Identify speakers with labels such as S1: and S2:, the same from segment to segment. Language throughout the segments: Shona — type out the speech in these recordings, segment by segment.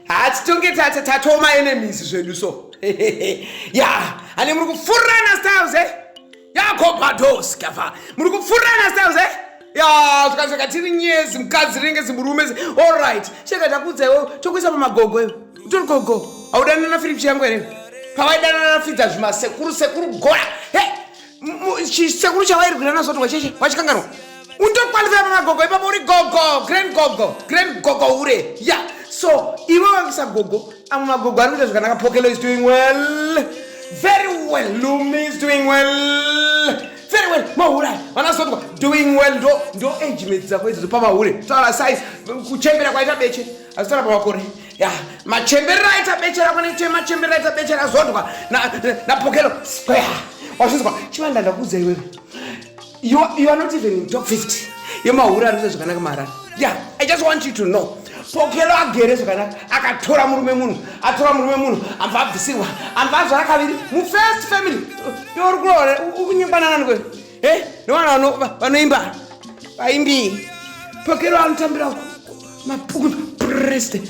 S1: Hatitonge tatoma enemies zvedu so. Ya, ane muri kupfurana styles eh? Yakobados kafa. Muri kupfurana styles eh? Ya, zvikazvika tiri nyezi mukadzi rinenge zimurume. All right. Cheka takudza iwe tokuisa pamagogo iwe. Utori gogo. Haudanana na Philip Chiyangu here? Pavaidanana na Fidza zvimasekuru sekuru gora. Hey, chisekuru chavairwira nazvo twa cheche wachikanganwa. Undokwalify pamagogo ipapo uri gogo, grand gogo, grand gogo ure. Yeah. So, iwe wangisa gogo, amwe magogo ari kuita zvakanaka. Pokelo is doing well. Very well. Lumi is doing well. Very well. Mahure vanasotwa doing well ndo ndo age mates dzako idzodzo pamahure. Taura size kuchembera kwaita beche. Asi taura pamakore. Ya, machemberero aita beche rako nechemachemberero aita beche razodwa na na Pokelo square. Wazvinzwa? Chivanda ndakuudza iwewe. You are not even in top 50 yemahure ari kuita zvakanaka maharare. Yeah, I just want you to know. Pokelo agere zvakanaka akatora murume munhu atora murume munhu ambva abvisirwa ambva azvara kaviri mufirst family. Iwe uri kuroora ukunyengwa nani kwe? Eh, nevana vanoimba vaimbi. Pokelo anotambira mapuku president.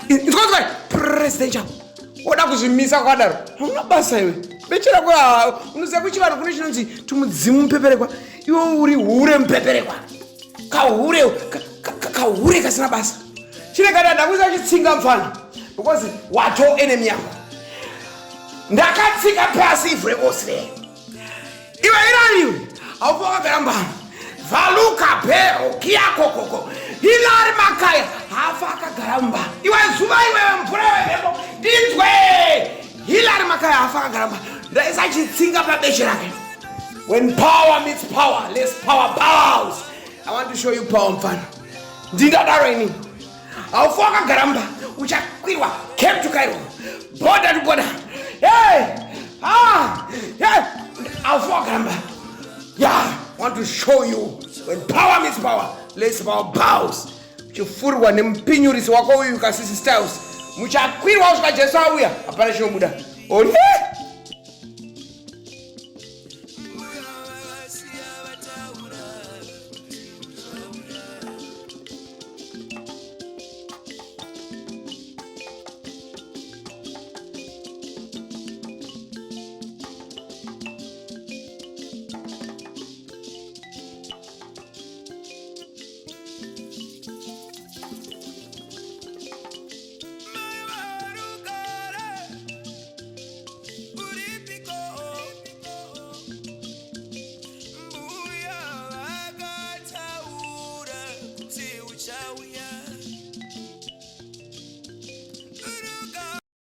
S1: Inzwa president chavo. Woda kuzvimisa kwakadaro. Hauna basa iwe. Beche rako unoziva kuchivanhu kune chinonzi tumudzimu mupeperekwa. Iwe uri hure mupeperekwa. Kahure kahure kasina basa. Chirega ndakuisa chitsinga mfana because wato enemy yako. Ndakatsika pasi ivhu reosre. Iwe Hilary iwe haufi wakagara mbama. Valuka bhero kiyakokoko. Hilary Makaya haafa akagara mumba. Iwe zuva iwewe mvura iwe mhepo ndinzwe. Hilary Makaya haafa akagara mumba. Ndaisa chitsinga pabeche rake. When power meets power, less power bows. I want to show you power mfana. Ndindadaro ini. Haufi wakagara mumba uchakwirwa Cape to Cairo, border to border. Hey! Ah! Hey! Haufi wakagara mumba. Yeah, I want to show you when power meets power, less power bows. Uchifurwa nemupinyurisi wako uyu Kasisi Styles. Muchakwirwa kusvika Jesu auya, hapana chinobuda. Ole!